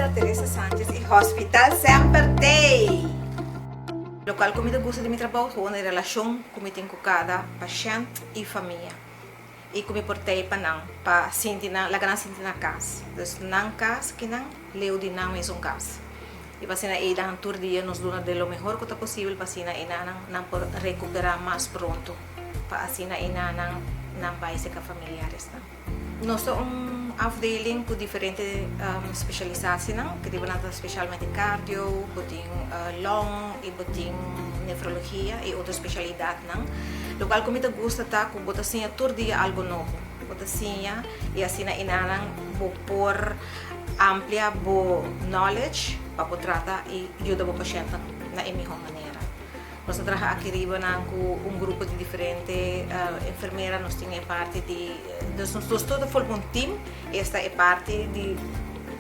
ta Teresa Sanchez y Hospital Semper Tey! Locual cu mi ta gusta di mi trabou gewoon e relacion cu mi tin cu cada pashent y famia y cu mi por tey pa nan pa sinti nan laga nan sinti na cas. Dus nan cas kinan leu di nan mesun cas. Y pa asina eydan tur dia nos duna de lo mehor cu ta posibel pa asina eynan nan por recupera mas pronto pa asina eynan nan bay seca familiaresnan. Nos ta un afdeling cu diferente specialisatienan, cu riba nan ta specialmente cardio, bo tin long y bo tin nefrologia y otro specialidadnan. Locual cu mi ta gusta ta cu bo ta siña tur dia algo nobo. Bo ta siña y asina enanan bo por amplia bo knowledge pa bo trata y yuda bo pashentnan na e miho manera. Nos ta traha aki riba nan ku un grupo di diferente enfermera, nos tin e parti di, dus nos tur ta forma un team, esta e parti di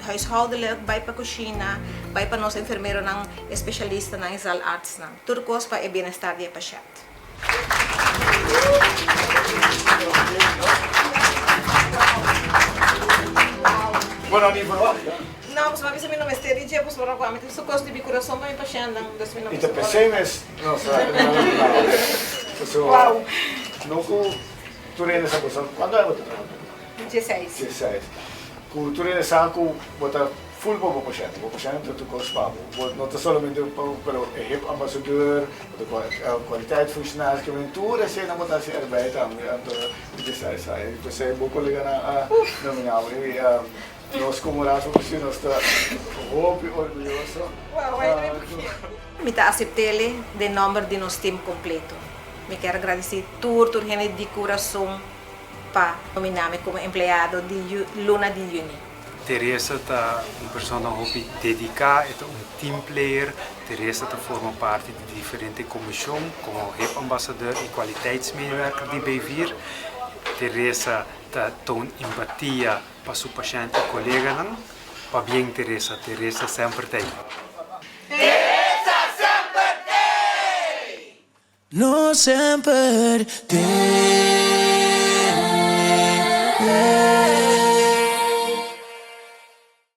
huishoudelijk, bai pa kushina, bai pa nos enfermeronan, e spesialistanan, e zaalartsnan. Tur kos pa e bienestar di e pashènt. Bo no ni verwacht. No, pasobra mi bisa mi no mester di dje, pasobra ku ami tin su kos di mi kurason pa mi pashèntnan, dus mi no I ta mester p'esei mes nos a Pasobra no ku tur hende sa bo sa kuantu aña bo ta traha ku? Dieseis. Dieseis. Ku tur hende sa ku bo ta ful pa bo pashènt, bo pashènt ta tur kos pa bo. Bo no ta solamente pa bo, pero e hep ambasador, bo ta kwaliteitsfunctionaris, ke men tur eseinan bo ta hasi erbij tambe, anto mi dieseis aña. I p'esei bo koleganan a nominá bo. Nos como Raad van Bestuur nos ta hopi orguyoso. Mi ta aceptele den nomber di nos team completo. Mi kier agradeci tur tur hende di curason pa nomina mi como empleado di luna di juni. Teresa ta un persona hopi dedica, e ta un team player. Teresa ta forma parti di diferente comision como hip ambassadeur y kwaliteitsmedewerker di B-vier. Teresa ta toon empatia Pa su pashènt i koleganan, pabien Teresa, Teresa semper t'ei. Teresa semper t'ei! No semper t'ei.